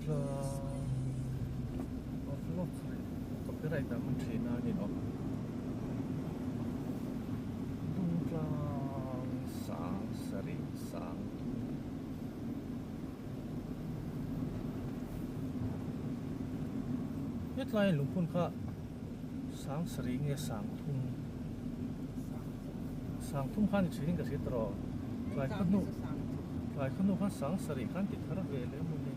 Dungtlang off lawk rih copyright ah man thin a ni awm Dungtlang sang sarih sang thum. Hetlai lungphun kha sang sarih nge sang thum sang thum kha ni thin in ka hria tawh tlai khaw hnu tlai khaw hnu khan sang sarih khan ti thar ve leh a mawni.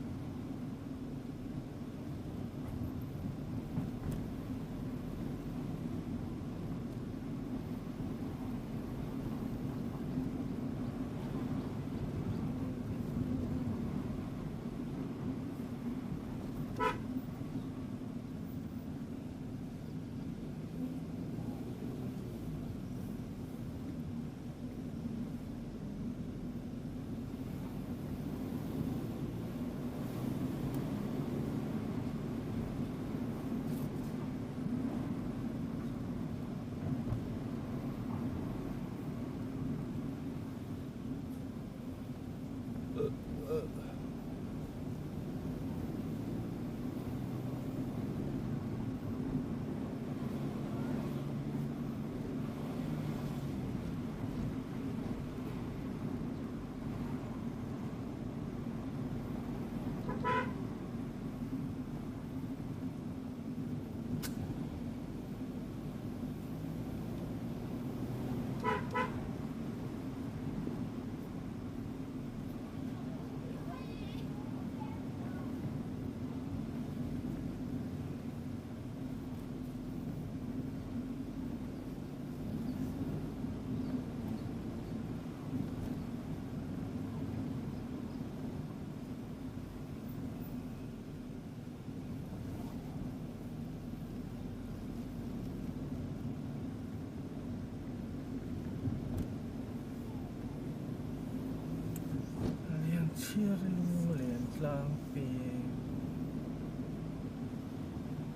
Lianchhiar lunglen tlangpi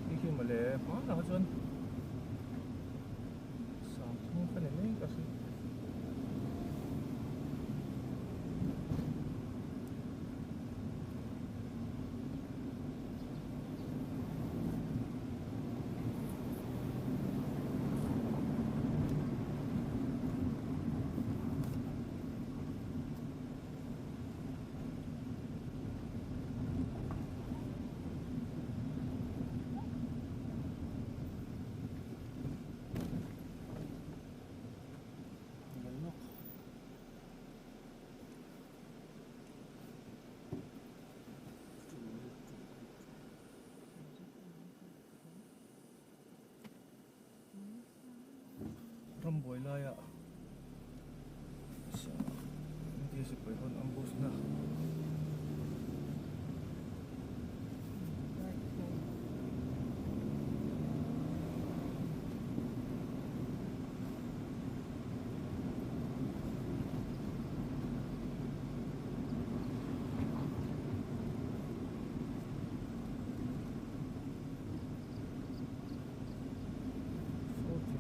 hi khi mawle hmanah kha chuan sangthum kha ni mai ka hria. Rambuai laiah India sipai hawn ambush na.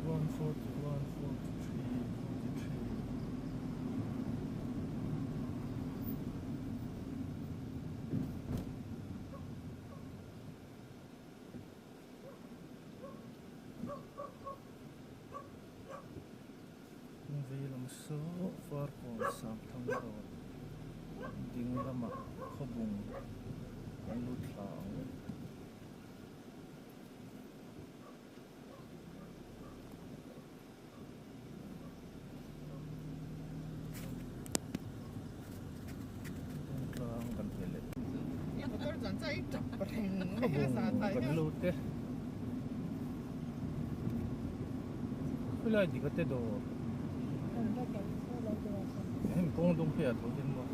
41, 41, 43, 43. Kawng lam saw Farkawn Samthang road ding lamah khawbung kan lut thla ang. Tlang kan hmu leh khawbung kan lut e khawilai dik a te dawr hemi kawng dawng phei ah tho hian maw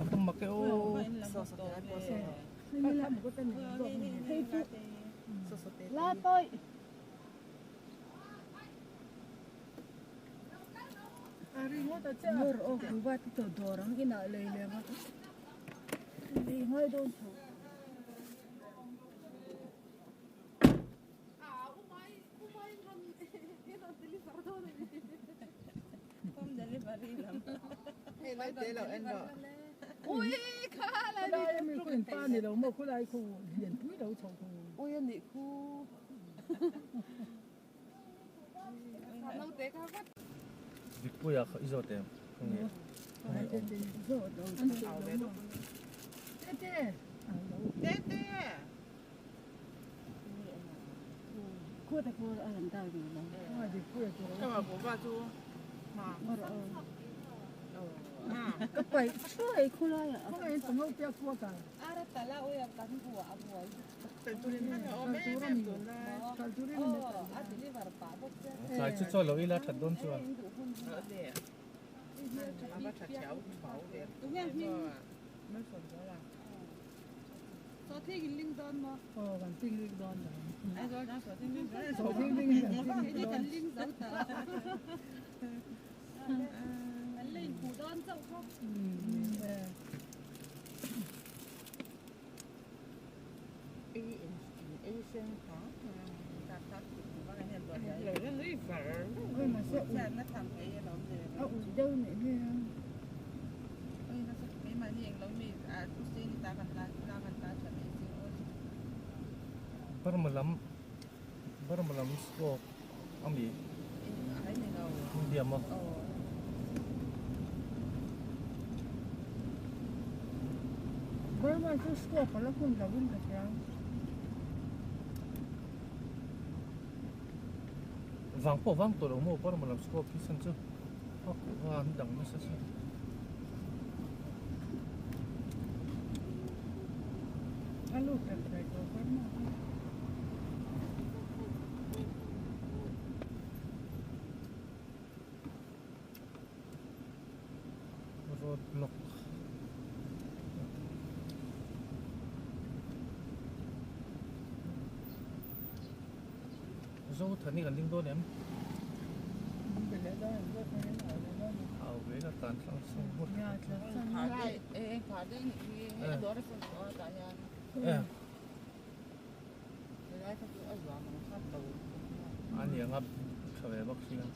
A tam mak e aw. Ngawt a che a. Ngawr aw kuhva te tawh dawr ang inah lei leh ang a. Lei ngai dawn tho. Khulai ami khu in pa ni lo maw khulai khu lian pui lo chho khu. Dikpuia kha i zawt em? Khawnge khawnge awm? Tlai chu chaw lo ila that dawn chuan. Burma lam Burma lam scope ami India maw? Burma chu scope a la hun lo in ka hria. Vang pawh vang tawh lo maw Burma lam scope hi chhan chu a kuhva an dang nasa si. A lut tak daih tawh Burma kha. Road block Zothani kan ding dawn em? Au ve la tan tlang sung hmut. A ni anga tha ve bawk sia.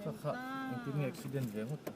Kha kha engtin nge accident ve ngawt a.